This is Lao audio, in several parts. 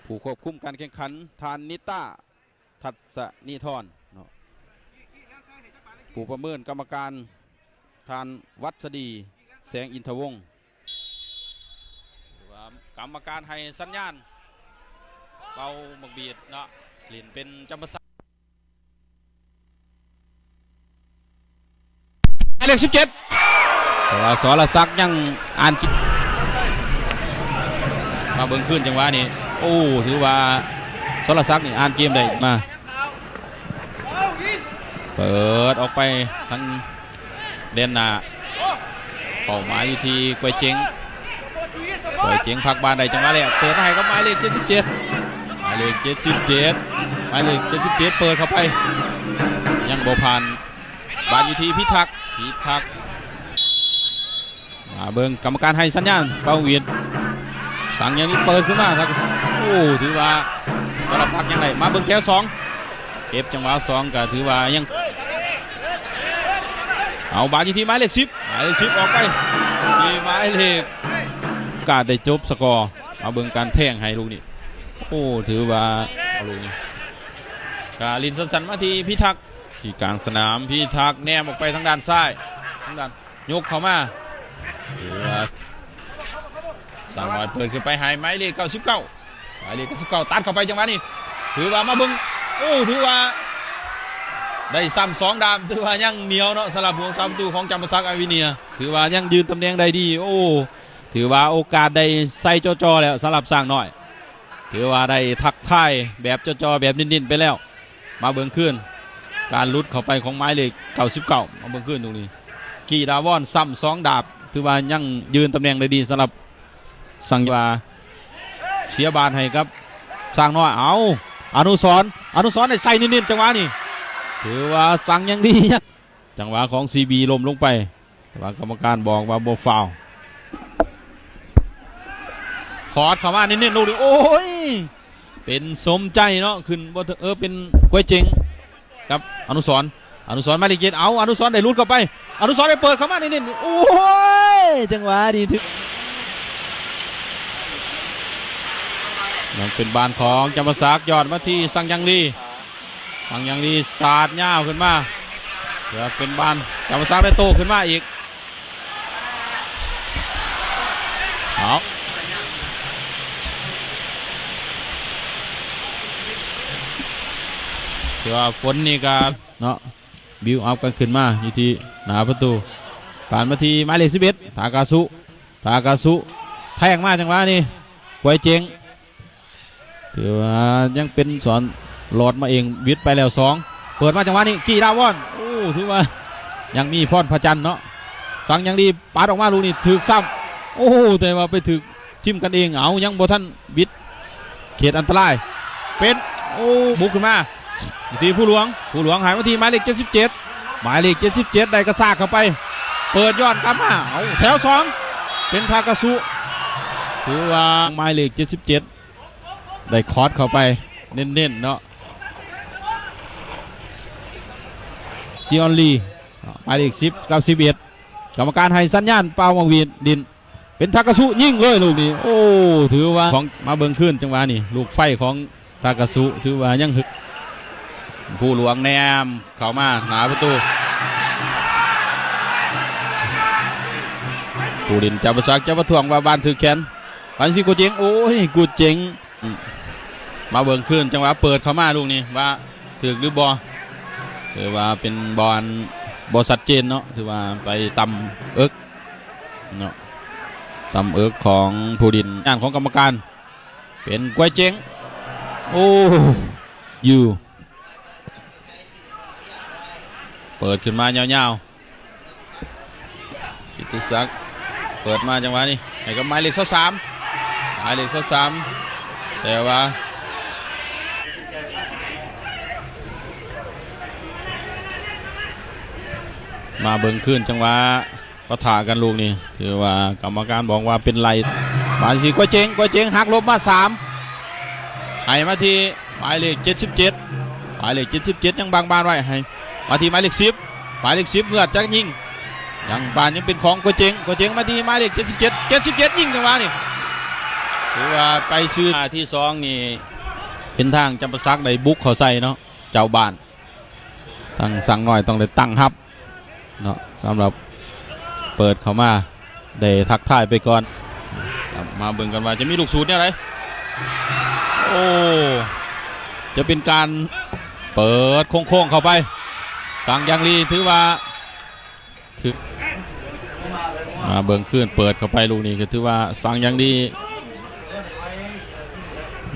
ຜູ້ຄວບຄຸມການແຂ່ງຂັນ ທ່ານ ນິຕາ ທັດສະນິທອນເນາະ, ຜູ້ປະເມີນກຳມະການ ທ່ານ ວັດສະດີ ແສງອິນທະວົງ. ຖືວ່າກຳມະການໃຫ້ສັນຍານເປົ່າໝາກບີດເນາະ, ຫຼິ້ນເປັນຈຳປາສັກ. ໝາຍເລກສິບເຈັດ ແຕ່ວ່າສອລະສັກຍັງອ່ານເກມ. ມາເບິ່ງຄືນຈັງຫວະນີ້ ໂອ້ ຖືວ່າສອລະສັກນີ້ອ່ານເກມໄດ້. ມາ ເປີດອອກໄປທາງແດນໜ້າ ເປົ້າໝາຍຢູ່ທີ່ກວຍເຈັງ. ກວຍເຈັງພັກບານໄດ້ຈັງຫວະແລ້ວ ເປີດມາໃຫ້ກັບໝາຍເລກເຈັດສິບເຈັດ. ໝາຍເລກເຈັດສິບເຈັດ ໝາຍເລກເຈັດສິບເຈັດ ເປີດເຂົ້າໄປ ຍັງບໍ່ຜ່ານ. ບານຢູ່ທີ່ພິທັກ ພິທັກ. ມາເບິ່ງກຳມະການໃຫ້ສັນຍານເປົ່າຫວີດ. ສັງຍັງມີເປີດຂຶ້ນມາ ໂອ້ ຖືວ່າສອລະສັກຍັງໄດ້. ມາເບິ່ງແຖວສອງ ເກັບຈັງຫວະສອງ ກໍຖືວ່າຍັງ ເອົາບານຢູ່ທີ່ໝາຍເລກສິບ ໝາຍເລກສິບອອກໄປທີ່ໝາຍເລກ ກາດໄດ້ຈົບສະກໍ. ມາເບິ່ງການແທງໃຫ້ລູກນີ້ ໂອ້ ຖືວ່າລູກນີ້ ກາຫຼິ້ນສັ້ນໆມາທີ່ພິທັກ ທີ່ກາງສະໜາມ. ພິທັກແນມອອກໄປທາງດ້ານຊ້າຍ ທາງດ້ານ ຍົກເຂົ້າມາ ຖືວ່າສາວນ້ອຍເປີດຂຶ້ນໄປໃຫ້ໝາຍເລກເກົ້າສິບເກົ້າ. ໝາຍເລກເກົ້າສິບເກົ້າ ຕັດເຂົ້າໄປຈັງຫວະນີ້ ຖືວ່າມາເບິ່ງ ໂອ້ ຖືວ່າໄດ້ຊ້ຳສອງດາບ. ຖືວ່າຍັງໜຽວເນາະ ສຳລັບຜູ້ຮັກສາປະຕູຂອງຈຳປາສັກອາວິເນຍ ຖືວ່າຍັງຢືນຕຳແໜ່ງໄດ້ດີ. ໂອ້ ຖືວ່າໂອກາດໄດ້ໃສ່ຈໍ່ໆແລ້ວ ສຳລັບຊ້າງນ້ອຍ ຖືວ່າໄດ້ທັກທາຍແບບຈໍ່ໆ ແບບເນັ້ນໆໄປແລ້ວ. ມາເບິ່ງຄືນ ການຫຼຸດເຂົ້າໄປຂອງໝາຍເລກເກົ້າສິບເກົ້າ. ມາເບິ່ງຄືນຕົງນີ້ ກີດາວອນຊ້ຳສອງດາບ ຖືວ່າຍັງຢືນຕຳແໜ່ງໄດ້ດີສຳລັບສັງ ວ່າເສຍບານໃຫ້ກັບຊ້າງນ້ອຍ. ເອົາ ອະນຸສອນ ອະນຸສອນໄດ້ໃສ່ເນັ້ນໆ ຈັງຫວະນີ້ ຖືວ່າສັງຍັງດີ ຈັງຫວະຂອງ ຊີບີ ລົ້ມລົງໄປ ແຕ່ວ່າກຳມະການບອກວ່າບໍ່ຟາວ. ຂອດເຂົ້າມາເນັ້ນໆ ລູກນີ້ ໂອ້ຍ ເປັນສົມໃຈເນາະ ຂຶ້ນບໍ່ເຖິງ ເອີ ເປັນກວຍເຈັງກັບອະນຸສອນ. ອະນຸສອນໝາຍເລກເຈັດ ເອົາ ອະນຸສອນໄດ້ຫຼຸດເຂົ້າໄປ ອະນຸສອນໄດ້ເປີດເຂົ້າມາເນັ້ນໆ ໂອ້ຍ ຈັງຫວະດີ ຖືກ ຍັງເປັນບານຂອງຈຳປາສັກ ຍອດມາທີ່ສັງຍັງລີ. ສັງຍັງລີສາດຍາວຂຶ້ນມາ ເພື່ອເປັນບານ ຈຳປາສັກໄດ້ໂຕ້ຂຶ້ນມາອີກ. ເອົາ ຖືວ່າຝົນນີ້ກະເນາະ ບິວອັບກັນຂຶ້ນມາຢູ່ທີ່ໜ້າປະຕູ. ຜ່ານມາທີ່ໝາຍເລກສິບເອັດ ທາກາສຸ ທາກາສຸ ແທງມາຈັງຫວະນີ້ ກວຍເຈັງ. ຖືວ່າຍັງເປັນສອນຫຼອດມາເອງ ວິດໄປແລ້ວສອງ ເປີດມາຈັງຫວະນີ້ ກີດາວອນ ໂອ້ ຖືວ່າຍັງມີພອນພະຈັນເນາະ. ສັງຍັງດີ ປາດອອກມາລູກນີ້ ຖືກຊ້ຳ ໂອ້ ແຕ່ວ່າໄປຖືກທີມກັນເອງ. ເອົາ ຍັງບໍ່ທັນວິດເຂດອັນຕະລາຍ ເປັນ ໂອ້ ບຸກຂຶ້ນມາທີ່ພູຫຼວງ ພູຫຼວງໃຫ້ມາທີ່ໝາຍເລກເຈັດສິບເຈັດ ໝາຍເລກເຈັດສິບເຈັດ ໄດ້ກະຊາກເຂົ້າໄປ ເປີດຍ້ອນກັບມາ ເອົາ ແຖວສອງ ເປັນທາກາສຸ ຖືວ່າໝາຍເລກເຈັດສິບເຈັດ ໄດ້ຄອດເຂົ້າໄປເນັ້ນໆເນາະ. ຈີອອນລີ ໝາຍເລກສິບກັບສິບເອັດ ກຳມະການໃຫ້ສັນຍານເປົ່າໝາກຫວີດ ດິນ ເປັນທາກາສຸຍິງເລີຍລູກນີ້ ໂອ້ ຖືວ່າຂອງ ມາເບິ່ງຄືນຈັງຫວະນີ້ ລູກໄຟຂອງທາກາສຸ ຖືວ່າຍັງຮຶກ. ພູຫຼວງແນມເຂົ້າມາໜ້າປະຕູ ຜູ້ຫຼິ້ນຈຳປາສັກຈະປະທ້ວງວ່າບານຖືກແຂນ. ບານທີ່ກູເຈັງ ໂອ້ຍ ກູເຈັງ ອືມ ມາເບິ່ງຄືນ ຈັງຫວະເປີດເຂົ້າມາລູກນີ້ວ່າຖືກຫຼືບໍ່ ຖືວ່າເປັນບອນບໍ່ຊັດເຈນເນາະ ຖືວ່າໄປຕຳເອິກເນາະ ຕຳເອິກຂອງຜູ້ຫຼິ້ນ ຍານຂອງກຳມະການ ເປັນກວຍເຈັງ ໂອ້ ຢູ່ ເປີດຂຶ້ນມາຍາວໆ ກິດຕິສັກ ເປີດມາຈັງຫວະນີ້ໃຫ້ກັບໝາຍເລກຊາວສາມ ໝາຍເລກຊາວສາມ ແຕ່ວ່າ ມາເບິ່ງຄືນຈັງຫວະປະທະກັນລູກນີ້ ຖືວ່າກຳມະການບອກວ່າເປັນໄລ່ ມາທີ່ກວຍເຈັງ ກວຍເຈັງຫັກຫຼົບມາສາມ ໃຫ້ມາທີ່ ໝາຍເລກເຈັດສິບເຈັດ ໝາຍເລກເຈັດສິບເຈັດຍັງບັງບານໄວ້ ໃຫ້ມາທີ່ໝາຍເລກສິບ ໝາຍເລກສິບເງືອດຈັກຍິງ ຍັງບານຍັງເປັນຂອງກວຍເຈັງ ກວຍເຈັງມາທີ່ໝາຍເລກເຈັດສິບເຈັດ ເຈັດສິບເຈັດຍິງຈັງຫວະນີ້ ຖືວ່າໄປຊື່ ທີ່ສອງນີ້ ເປັນທາງຈຳປາສັກໄດ້ບຸກເຂົ້າໃສ່ເນາະ ເຈົ້າບ້ານ ທາງຊ້າງນ້ອຍຕ້ອງໄດ້ຕັ້ງຮັບເນາະ ສຳລັບເປີດເຂົ້າມາ ໄດ້ທັກທາຍໄປກ່ອນ. ມາເບິ່ງກັນວ່າຈະມີລູກສູດແນວໃດ. ໂອ້ ຈະເປັນການເປີດໂຄ້ງໆເຂົ້າໄປ ຊາງຢາງລີ ຖືວ່າ ຖື ມາເບິ່ງຄືນ ເປີດເຂົ້າໄປລູກນີ້ ກໍຖືວ່າຊາງຢາງລີ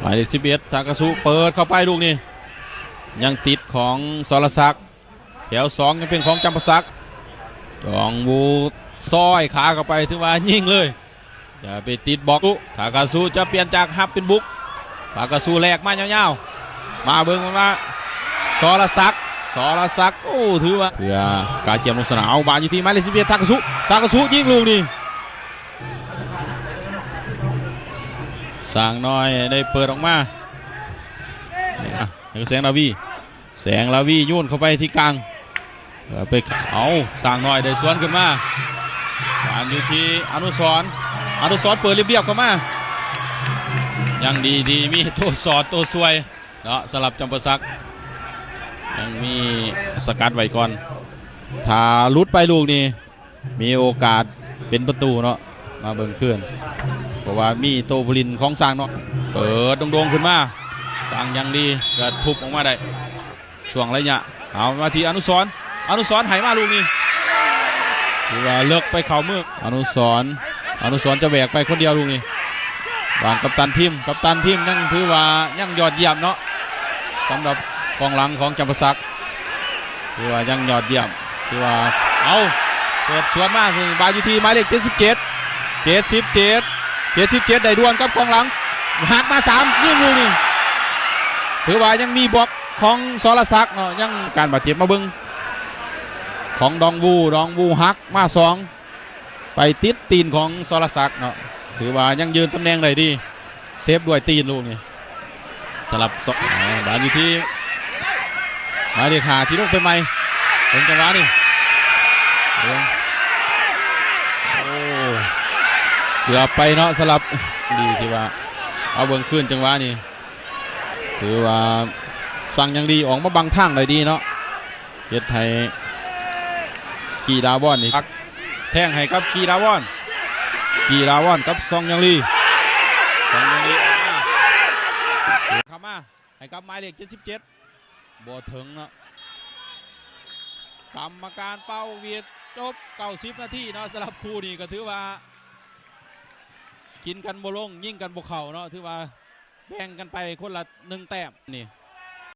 ໝາຍເລກສິບເອັດ ທາກາສຸ ເປີດເຂົ້າໄປລູກນີ້ ຍັງຕິດຂອງສອລະສັກ ແຖວສອງຍັງເປັນຂອງຈຳປາສັກ ຈອງວູຊອຍຂາເຂົ້າໄປ ຖືວ່າຍິງເລີຍ ຈະໄປຕິດບລັອກ ທາກາສຸຈະປ່ຽນຈາກຮັບເປັນບຸກ ທາກາສຸແລກມາຍາວໆ ມາເບິ່ງວ່າ ສອລະສັກ ສອລະສັກ ໂອ້ ຖືວ່າ ເພື່ອການກຽມລົງສະໜາມ ເອົາບານຢູ່ທີ່ໝາຍເລກສິບເອັດ ທາກາສຸ ທາກາສຸຍິງລູກນີ້ ຊ້າງນ້ອຍໄດ້ເປີດອອກມາ ໃຫ້ແສງລາວີ ແສງລາວີໂຍນເຂົ້າໄປທີ່ກາງ ເອີ ໄປ ເອົາ ຊ້າງນ້ອຍໄດ້ສວນຂຶ້ນມາ ບານຢູ່ທີ່ອະນຸສອນ ອະນຸສອນເປີດລຽບໆເຂົ້າມາ ຍັງດີທີ່ມີໂຕສອດໂຕຊ່ວຍເນາະ ສຳລັບຈຳປາສັກ ຍັງມີສະກັດໄວ້ກ່ອນ ຖ້າຫຼຸດໄປລູກນີ້ ມີໂອກາດເປັນປະຕູເນາະ ມາເບິ່ງຄືນ ເພາະວ່າມີໂຕຜູ້ຫຼິ້ນຂອງຊ້າງເນາະ ເປີດໂດ່ງໆຂຶ້ນມາ ຊາງຢາງລີກໍທຸບອອກມາໄດ້ ຊ່ວງໄລຍະ ເອົາມາທີ່ອະນຸສອນ ອະນຸສອນໃຫ້ມາລູກນີ້ ຖືວ່າເລິກໄປເຂົ້າມື ອະນຸສອນ ອະນຸສອນຈະແຫວກໄປຄົນດຽວລູກນີ້ ບານກັບຕັນທີມ ກັບຕັນທີມຍັງຖືວ່າຍັງຍອດຢ້ຽມເນາະ ສຳລັບກອງຫຼັງຂອງຈຳປາສັກ ຖືວ່າຍັງຍອດຢ້ຽມ ຖືວ່າ ເອົາ ເປີດສວນມາ ບານຢູ່ທີ່ໝາຍເລກເຈັດສິບເຈັດ ເຈັດສິບເຈັດ ເຈັດສິບເຈັດ ໄດ້ດ່ວນກັບກອງຫຼັງ ຫັກມາສາມ ຍິງລູກນີ້ ຖືວ່າຍັງມີບລັອກຂອງສອລະສັກເນາະ ຍັງການບາດເຈັບ ມາເບິ່ງຂອງດອງວູ ດອງວູຫັກມາສອງ ໄປຕິດຕີນຂອງສອລະສັກເນາະ ຖືວ່າຍັງຢືນຕຳແໜ່ງໄດ້ດີ ເຊບດ້ວຍຕີນລູກນີ້ ສະລັບສອງ ບານຢູ່ທີ່ໝາຍເລກຫ້າທີ່ລົງໄປໃໝ່ ເບິ່ງຈັງຫວະນີ້ ເບິ່ງ ໂອ້ ເກືອບໄປເນາະ ສະລັບ ດີທີ່ວ່າ ເອົາເບິ່ງຄືນຈັງຫວະນີ້ ຖືວ່າຊາງຢາງລີອອກມາບັງທາງໄດ້ດີເນາະ ເຮັດໃຫ້ຈີລາວອນນີ້ ແທງໃຫ້ກັບຈີລາວອນ ຈີລາວອນກັບຊາງຢາງລີ ຊາງຢາງລີອອກມາ ເຂົ້າມາໃຫ້ກັບໝາຍເລກເຈັດສິບເຈັດ ບໍ່ເຖິງເນາະ ກຳມະການເປົ່າຫວີດ ຈົບເກົ້າສິບນາທີເນາະ ສຳລັບຄູ່ນີ້ກໍຖືວ່າ ກິນກັນບໍ່ລົງ ຍິງກັນບໍ່ເຂົ້າເນາະ ຖືວ່າແບ່ງກັນໄປຄົນລະໜຶ່ງແຕ້ມນີ້